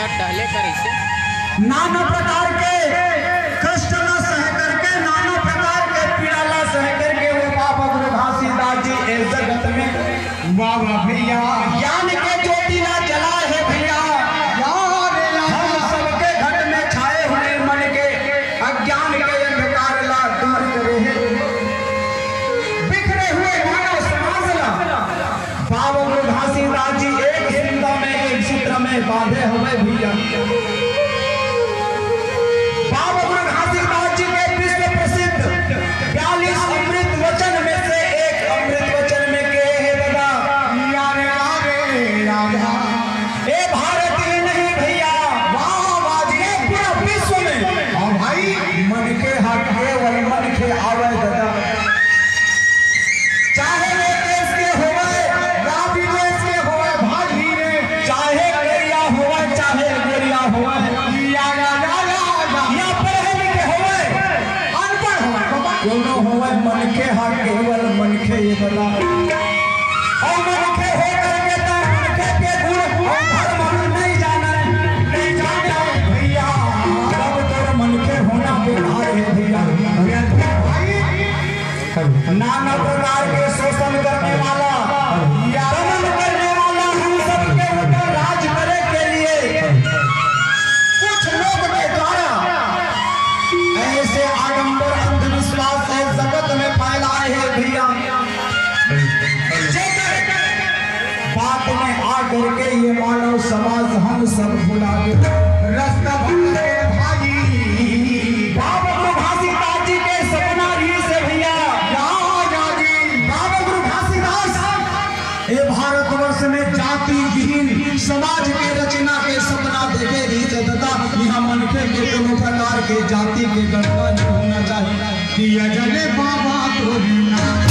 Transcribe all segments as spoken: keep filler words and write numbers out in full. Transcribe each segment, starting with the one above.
टहले करिसे। नाना प्रकार के कष्ट ला सह करके, नाना प्रकार के पीड़ा ला सह करके वो बाबा गुरु घासीदास जी ए जगत में वाह, वाह भैया। ज्ञान के ज्योति ला जलाए हे भैया। यार, यार। हम सबके घट में छाए हुए मन के अज्ञान के अंधकार ला दूर करे हे। बिखरे हुए मानव समाज ला बाबा गुरु घासीदास जी एक सूत्र में, एक सूत्र में बांधे हुए भैया। बाबा गुरु घासीदास जी के विश्व प्रसिद्ध बयालीस अमृत वचन में से एक अमृत वचन में के हे दादा। यारे, यारे, यारे। ए भारत ही नहीं भैया, वाह, वाह जी। ये पूरा विश्व में। हाँ भाई। मन के हट के वही मन के आवे दादा। चाहे वो देश के होवे या विदेश के होवे, भाग ही रे। चाहे करिया होवे, चाहे गोरिया होवे। या, या, या, या, या। या पढ़े लिखे होवे, अनपढ़ होवे, बाबा। कोनो होवे, मन के हा केवल मन के ये बता। और मन के हो करके तो मन के, के गुण और धर्म नहीं जाने, नहीं जाने भैया। अब तोर मन के होना बेकार है भैया। भाई, नाना प्रकार के शोषण करने वाला, दमन करने वाला हम सबके ऊपर राज करे के लिए कुछ लोग के द्वारा ऐसे आडंबर अंधविश्वास इस जगत में फैलाए हैं भैया। जेकर बात में आ करके ये मानव समाज हम सब भुला गए। रास्ता भटके भाई। बाबा गुरु घासीदास जी के सपना रहिसे भैया। या, या जी। बाबा गुरु घासीदास ये भारतवर्ष में जाति विहीन समाज के रचना के सपना देखे रहिसे दादा। यहाँ मनखे के कोनो प्रकार के जाति के गणना नहीं होना चाहिए। किया जले बाबा तोरे नाम।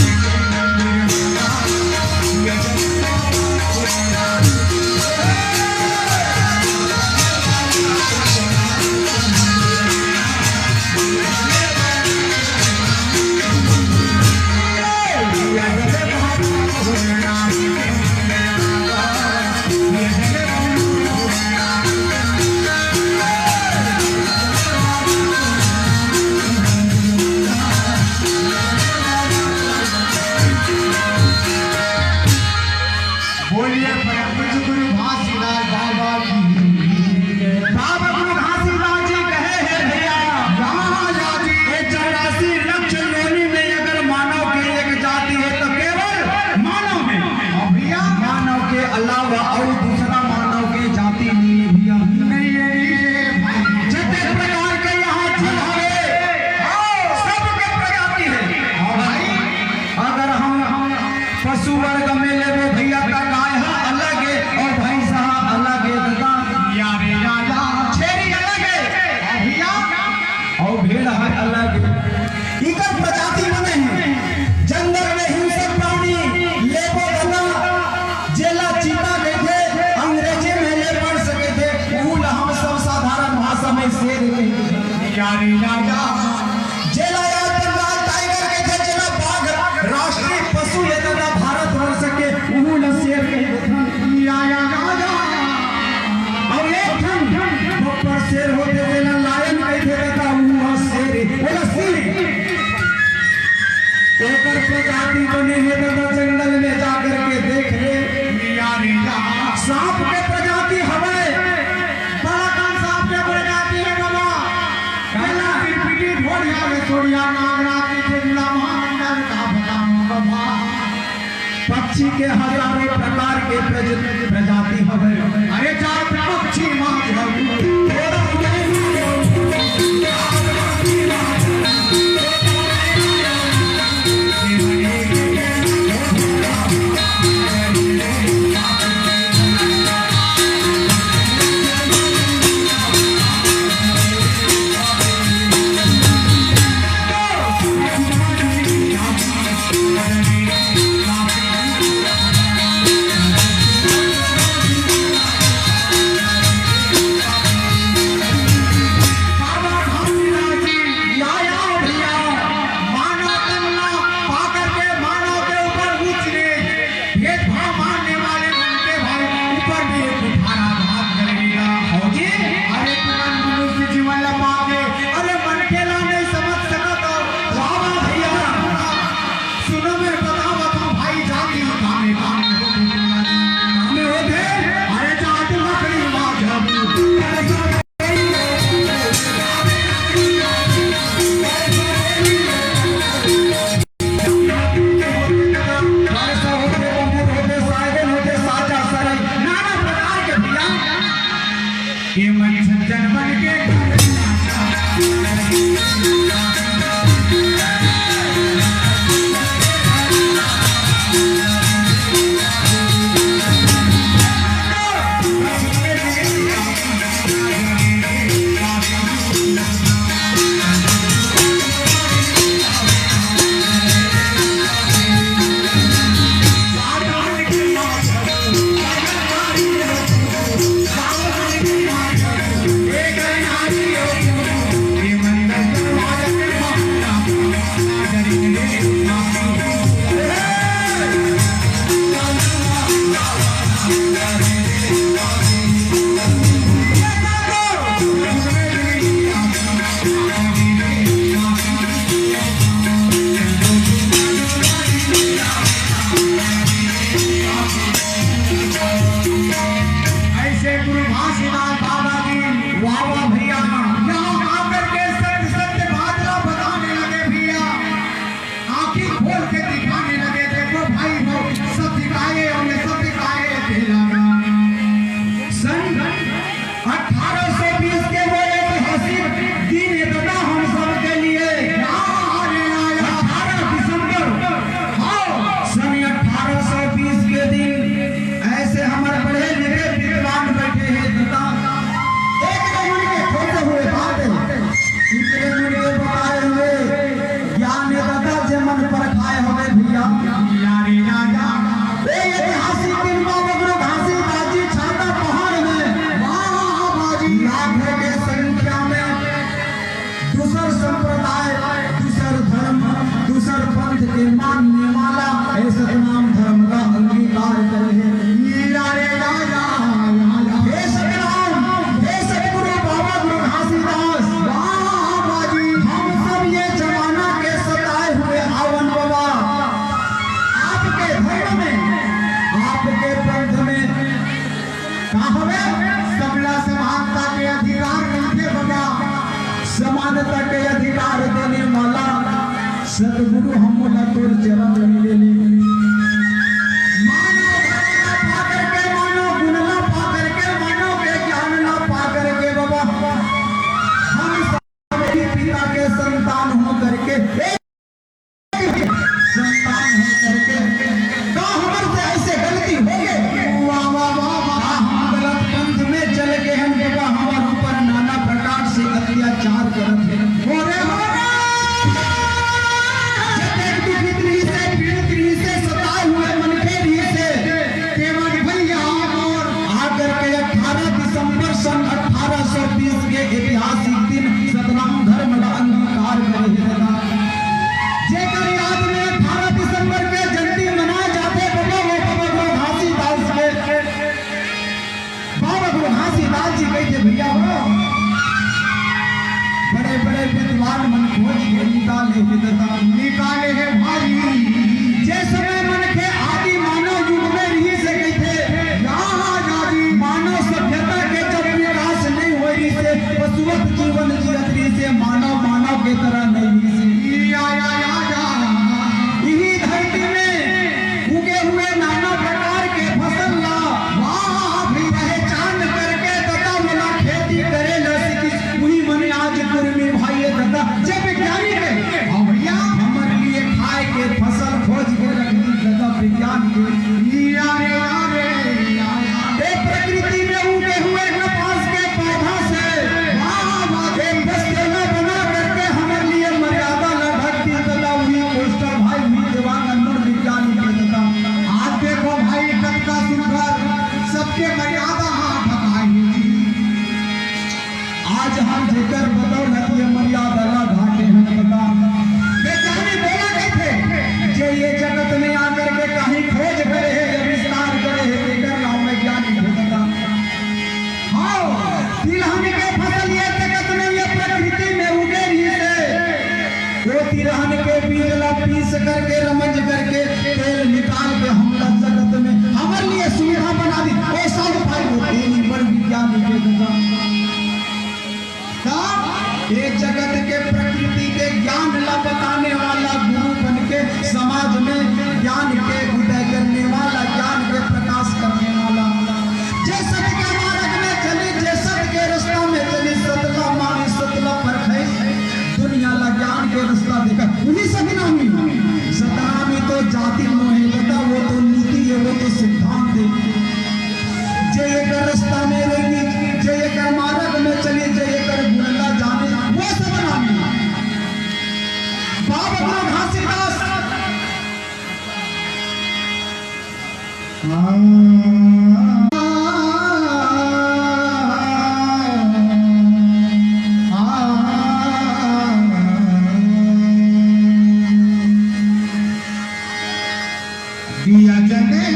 बोलिए परम पूज्य गुरु घासीदास बाबा की। बाबा गुरु घासीदास जी कहे हैं भैया, या, या जी। ये चौरासी लक्ष योनि में अगर मानव के एक जाति है तो केवल मानव में। और भैया, मानव के अलावा और दूसरा मानव के जाति नहीं है भैया। नहीं है, नहीं है भाई। जितने प्रकार के यहाँ जीव हवे, सबके प्रजाति है। हाँ भाई। अगर हम, हम पशु वर्ग में लेबे भैया, त गाय ह अलग है और भैंस ह अलग है, दादा। या रे या, या। छेरी अलग है। और भैया, और भेड़ ह अलग है। इकर प्रजाति बने हैं। जंगल में हिंसक प्राणी लेबो दादा, जेला चीता कहिथे, अंग्रेजी में लेपर्ड कहिथे, ऊ ला हम सब साधारण भाषा में शेर कहिथे। या रे या, या। जेला यार बंगाल टाइगर कहिथे, जेला बाघ राष्ट्रीय पशु ये दादा भारतवर्ष के, उहू ला शेर कहिथे। या, या, या, या। और एक ठन बब्बर शेर होथे, जेला लायन कहिथे दादा, उहू ह शेर, ओला सिंह। ओकर प्रजाति बने हे दादा, जंगल में जाकर के देख ले। या रे या। सांप के प्रजाति हवय, बड़ा कन सांप के प्रजाति हे बाबा। काला सिरपिटी ढोढ़िया में छोड़िया नागराज के गुलाम मंडल का बताऊं बाबा। पक्षी के हजारों प्रकार के प्रज-, प्रजाति हवे। अरे जात पक्षी माधव। हवे, सबला समानता के अधिकार मिलथे बाबा। समानता के अधिकार देने वाला सतगुरु, हम मोला तोर चरण में ले ले। मानव धर्म ला पा करके, मानव गुण ला पा करके, मानव के ज्ञान ला पा करके बाबा, हम सब एक पिता के संतान हो करके, एक संतान हो करके, का हमर से ऐसे गलती हो गए? वाह, वाह, वाह, वाह। का हम गलत पंथ में चल के हम बाबा हमर ऊपर नाना प्रकार से अत्याचार करत हे? हो रे, हो रे। जतेक दुखित रहिस हे, पीड़ित रहिस हे, सताए हुए मनखे रहिस हे, केवल भैया आकर के अठारह दिसंबर सन अठारह सौ बीस के ऐतिहासिक दिन सतनाम धर्म ला अंगीकार करे हे दादा। जेकर याद में अठारह दिसंबर के जयंती मनाए जाथे, बाबा, वो बाबा गुरु घासीदास के। बाबा गुरु घासीदास जी कहिथे, भैया हो, बड़े बड़े विद्वान मन खोज के निकाले हे दादा, निकाले हे भाई। जे समय मन के आदि मानव युग में रहिस हे कहिथे, या, या, या जी, मानव सभ्यता के जब विकास नहीं होय रहिस हे, पशुवत जीवन जियत रहिस हे, मानव मानव के तरह नहीं रहिस हे। या, या, या, या। इही धरती में उगे हुए नाना प्रकार के फसल ला, वाह, पहचान करके तथा ओला खेती करे ला सीखिस। उही मन आज कुर्मी भाई हे दादा, जे वैज्ञानिक हे। हाँ भैया, हमर लिए खाए के फसल खोज के रख दी दादा विज्ञान के। या रे, या रे, या रे। ए प्रकृति में उगे हुए कपास के पौधा से, वाह, वाह, वाह, ए वस्त्र बना करके हमर लिए मर्यादा ला ढक दी दादा, उही पोस्टर भाई, उही देवांग अनमोल विज्ञान के दादा। आज देखो भाई, कतका सुंदर सबके मर्यादा हा ढकाए हे जी। आज हम जेकर बदौलत ये मर्यादा ला ढाके हन दादा। वैज्ञानिक बोला कहिथे, जे ये जगत में आकर के कहीं खोज करे हे, आविष्कार करे हे, तेकर नाम वैज्ञानिक हे दादा। हाँ, तिलहन के फसल ये जगत में, ये प्रकृति में उगे रहिस हे। वो तिलहन के बीज ला पीस करके, रमंज करके, तेल निकाल के हमला जगत में हमर लिए सुविधा बना दी। ऐसा उपाय वो तेली बड़ विज्ञानी के दादा। का? ये जगत के प्रकृति के ज्ञान ला बताने वाला गुरु बन के समाज में ज्ञान के उदय करने वाला, ज्ञान के प्रकाश करने वाला। जे सत के मार्ग में चली, जे सत के रास्ता में चली, सत ला मानी, सत ला परखई, दुनिया ला ज्ञान के रास्ता देखा, उही सतनामी। सतनामी तो जाति नोहे दादा, वो तो नीति हे, वो तो सिद्धांत हे। जे एकर रास्ता में रही, जे एकर मार्ग में चली, जे एकर गुण ला जाने, वो सतनामी। बाबा घासीदास दिया जले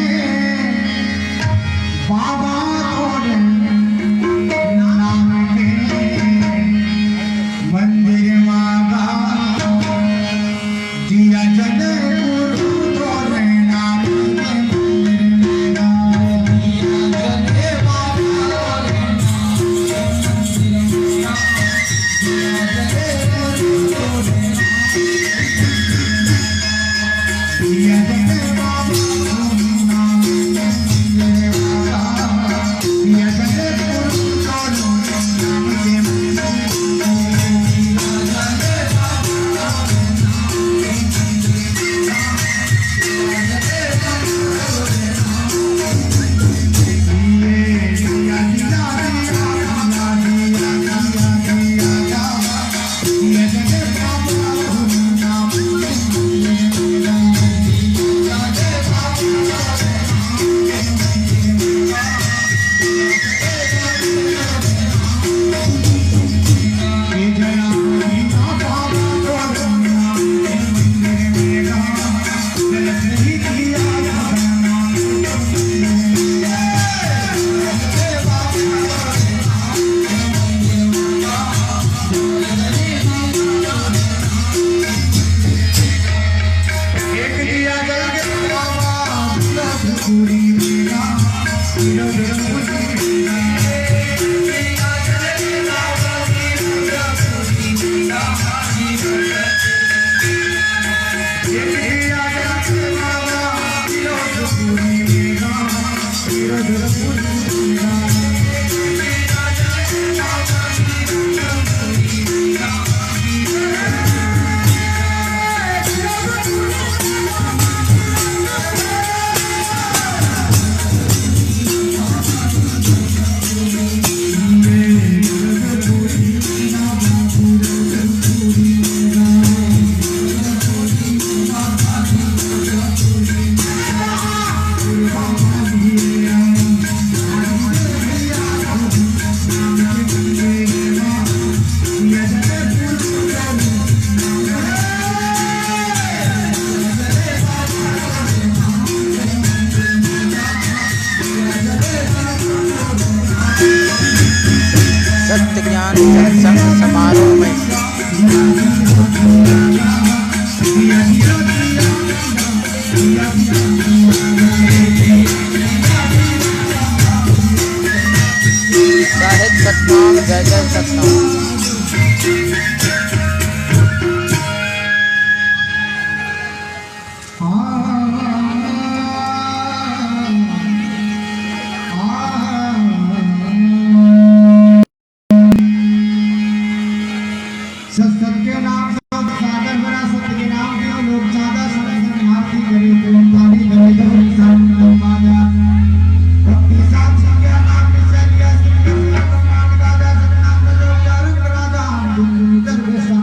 बाबा तोरे नाम के मंदिर मांगा। दिया जले गुरु तोरे नाम के मंदिर मांगा। दिया जले बाबा तोरे नाम के मंदिर मांगा। ज्ञान जन संघ समारोह में साहेब सतनाम, जय जय सतनाम। सत सत के नाम से सागर भरा, सत के नाम से लोग ज्यादा, सत सत आरती करे, प्रेम ताली करे, दो निशान बाजा। भक्ति साथ संज्ञा नाम निश्चय लिया, सिंह के सिया प्रमाण गाजा, सत नाम से जो चारण राजा, हम दुख निदर बेसा,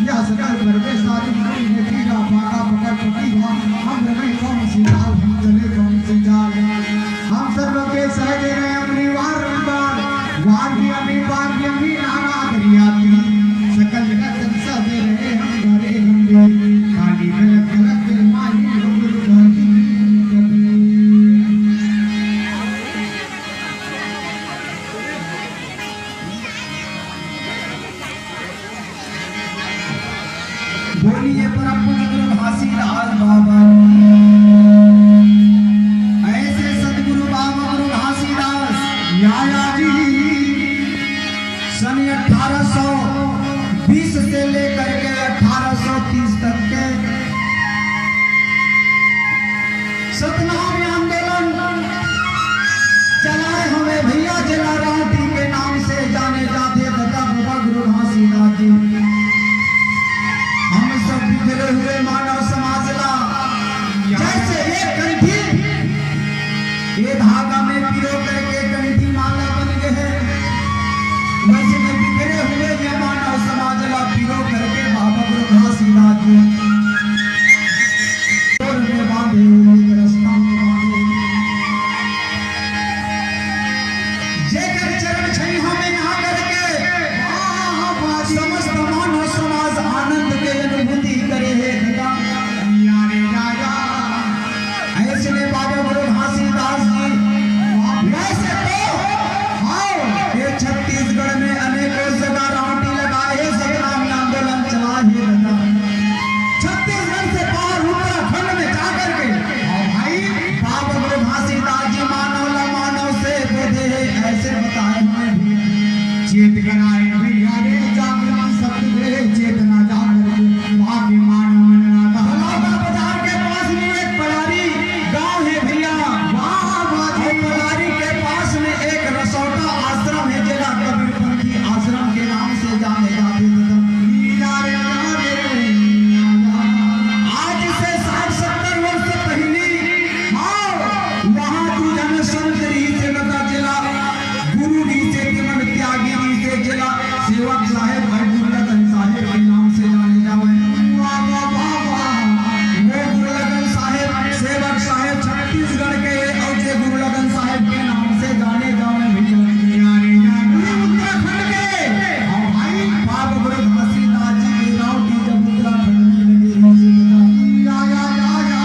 या सकल पर बेसारी मारी ने पीरा, भागा पकड़ पकी हुआ, हम रमे कौन सी चाल, हम चले कौन सी चाल। हम सब लोग के सह दे रहे हैं अपनी वार रविवार, वार भी अपनी, वार भी अपनी, नाना दरिया की सकल जगत सब सह दे रहे हम घरे गंगे, काली गलत गलत माही हम लोग की कभी। बोलिए परम पूज्य गुरु घासीदास बाबा की। ऐसे सतगुरु बाबा गुरु घासीदास याया जी सन अठारह सौ बीस से लेकर के अठारह सौ तीस तक के सतनाम आंदोलन चलाए हवे भैया, जेला रावटी के नाम से जाने जाथे दादा बाबा गुरु घासीदास जी। हम सब बिखरे हुए मानव समाज ला जैसे एक कंठी, ये धागा में पिरो करके कंठी माला बन गए हैं, वैसे में बिखरे हुए ये मानव समाज ला पिरो करके बाबा गुरु घासीदास जी डोर में बांधे, एक रास्ता में बांधे। जेकर चरण छैया में ना करके समस्त मानव समाज आनंद के अनुभूति करे हे भैया। ऐसने बाबा गुरु घासीदास जी, वैसे तो, हाँ, ये छत्तीसगढ़ में अनेकों जगह रावटी लगाए हे, सतनाम आंदोलन चलाए हे दादा। छत्तीसगढ़ से बाहर उत्तराखंड में जाकर के, और भाई, बाबा गुरु घासीदास जी मानव ला मानव से बोधे हे, ऐसे बताए हुए भी। चेत कराए भैया रे, जागृति शक्ति दे, चेतना जागृति, बाकी मानव मन राधा। बलौदा बाजार के पास में एक पलारी गांव हे भैया। वाह, वाह जी। और पलारी के पास में एक रसौटा आश्रम हे, जेला कबीर पंथी आश्रम के नाम से जाने जाथे दादा। आज से साठ सत्तर वर्ष पहले, हाँ, वहाँ दू झन संत रहिस हे दादा, जेला गुरु रहिस हे, तेमन त्यागी रहिस हे, जेला सेवक साहेब भाई गुरु रतन साहेब के नाम से जाने जावे। वाह, वाह, वाह, वाह। वो गुरु रतन साहेब, सेवक साहेब छत्तीसगढ़ के, और जे गुरु रतन साहेब के नाम से जाने जावे भैया। उत्तराखंड के, हाँ भाई, बाबा गुरु घासीदास जी के रावटी जब उत्तराखंड में लगे रहिस हे दादा। या, या, या, या।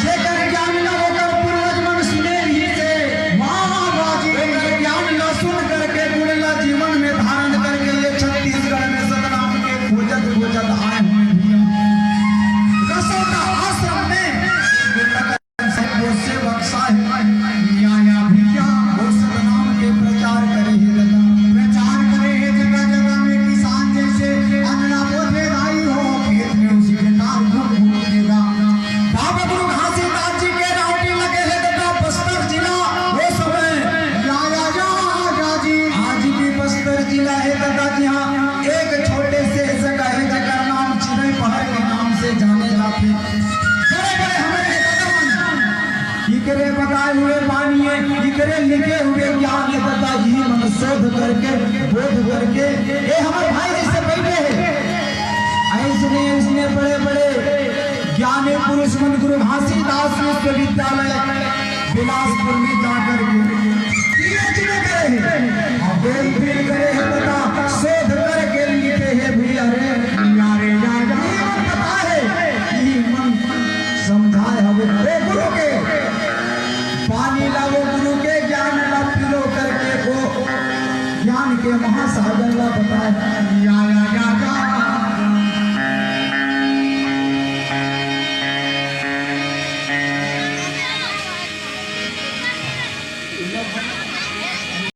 जेकर ज्ञान न होकर पूर्वज मन सुने रहिस हे। वाह, वाह जी। ओकर ज्ञान ला सुन करके गुण ला जीवन में धारण करके ये छत्तीसगढ़ में सतनाम के खोजत खोजत आए हुए हैं। रसौटा आश्रम में गुरु रतन साहब वो सेवक साहब न्याया भैया वो सतनाम के प्रचार करे हे दादा। प्रचार करे हे जगह जगह में किसान जैसे अन्न बोथे भाई हो, खेत में उसी के काम को देगा। बाबा गुरु घासीदास जी के रावटी लगे हे दादा बस्तर जिला, वो समय या, या, या, या जी। आज भी बस्तर जिला हे दादा जी, हाँ, एक छोटे से जगह हे जेकर नाम चिरई पहाड़ के नाम से जाने जाथे। बड़े बड़े हमारे दादा मन इकरे बताए हुए बानी हे, इकरे लिखे हुए ज्ञान हे दादा, इही मन शोध करके, बोध करके, ये हमारे भाई जैसे बैठे हैं। ऐसने, ऐसने बड़े बड़े ज्ञानी पुरुष मन गुरु घासीदास विश्वविद्यालय बिलासपुर में जाकर के